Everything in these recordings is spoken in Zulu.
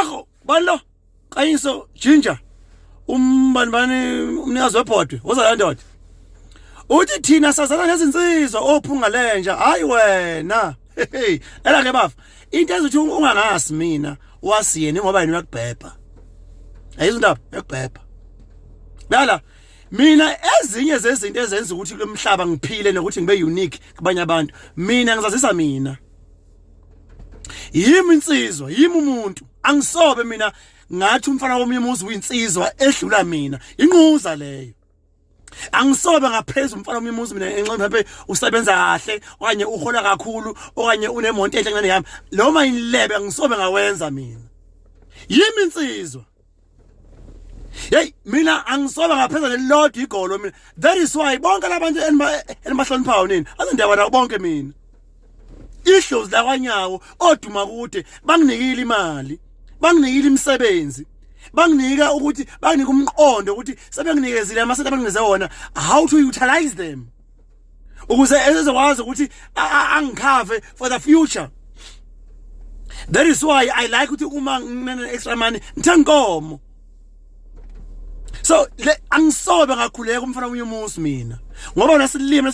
Torho bani lo Kanyiso Ginger umbani bani umnikazi webhodwe woza la ndoda uthi thina sazana nezinsizwa ophunga lenja hayi wena hey ela ke bafa into ezothi ungangasi mina wasi yena ngoba yena uyakubhebha ayizwa indaba uyakubhebha lala mina ezinye zezinto ezenza ukuthi kulomhlaba ngiphile nokuthi ngibe unique kubanye abantu mina ngizazisa mina yimi insizwa yimi umuntu angisobe mina ngathi umfana womunye umuzi uyinsizwa edlula mina inquza leyo angisobe ngaphezulu umfana womunye umuzi mina enxa mhlawumbe usebenza kahle okanye uhola kakhulu okanye unemonto enhle kunane yami noma inilebe angisobe ngawenza mina yimi insizwa hey mina angisobe ngaphezulu nelilodwa igolo mina that is why bonke labantu enibahloniphayo nini azindaba nabo bonke mina idlozi lakwanyawo oduma kude banginikile imali banginikile imisebenzi banginika ukuthi banginika umqondo ukuthi sebenginikezile amasenti abanginikeze wona how to utilize them ukuze ezokwazi ukuthi angikhave for the future. That is why I like ukuthi uma ngine extra money ngithenga inkomo. So le angisobe ngakhuleka umfana omunye umuzi mina ngoba nasilimi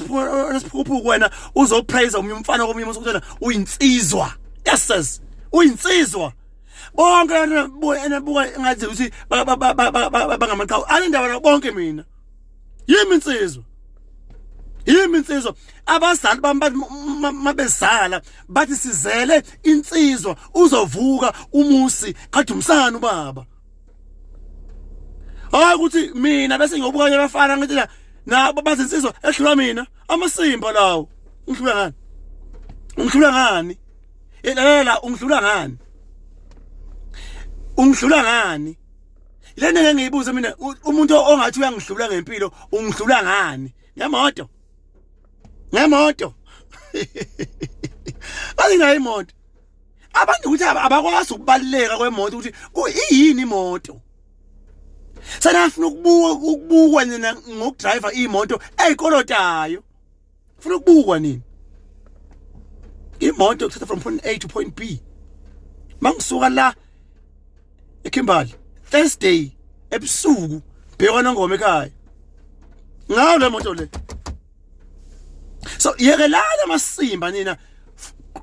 nesiphukuphuku wena uzopraise omunye umfana komunye umuzi ukuthi uyinsizwa. Yes sis, uyinsizwa. Bonke enabuka ngathi ukuthi bangamaqhawe anendaba nabo bonke mina. Yimi insizwa. Yimi insizwa. Abazali bami bathi mabezala bathi sizele insizwa uzovuka umusi kaDumsana ubaba. Hayi ukuthi mina bese ngiyobuka abafana ngithi la nabo bazinsizwa ehlula mina amasimba lawo. Ungihlula ngani? Ungihlula ngani? Lalela ungihlula ngani? Ungihlula ngani? Lena ngeke ngiyibuze mina umuntu ongathi uyangihlula ngempilo ungihlula ngani? Ngemoto. Ngemoto. Ayinayo imoto. Abantu ukuthi abakwazi ukubaluleka kwemoto ukuthi iyini imoto. Senafuna ukubuka ukubukwa nina ngokudriver imoto eyikolotayo. Funa ukubukwa nini? Imoto kuthatha from point A to point B. Mangisuka la eKimberley Thursday ebusuku bhekwa nongoma ekhaya. Ngayo le moto le. So yekelani amasimba nina.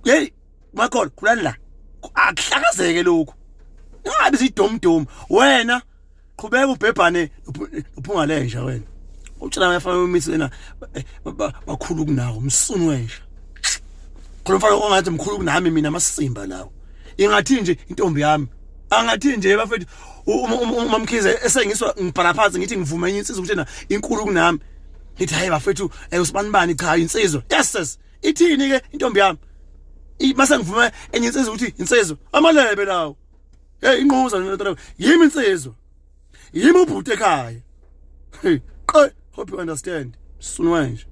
Hey makholo khulani la. Akuhlakazeke lokhu. Ningabi zidomdom wena qhubeka ubhebhane uphunga lenja wena utshela abafana bemithi wena eh, bakhulu kunawo msunu wenja khona mfana ongathi mkhulu kunami mina amasimba lawo ingathi nje intombi yami angathi nje bafethu umamkhize esengiswa ngibhala phansi ngithi ngivume enye insizwa ukuthi inkulu kunami ngithi hayi bafethu eh, usibanibani cha insizwa yes sis ithini ke intombi yami mase ngivume enye insizwa ukuthi insizwa amalebe lawo Hey inquza nto yimi insizwa. Yimi ubhuti ekhaya. Hey, qe hope you understand. Sunwenje.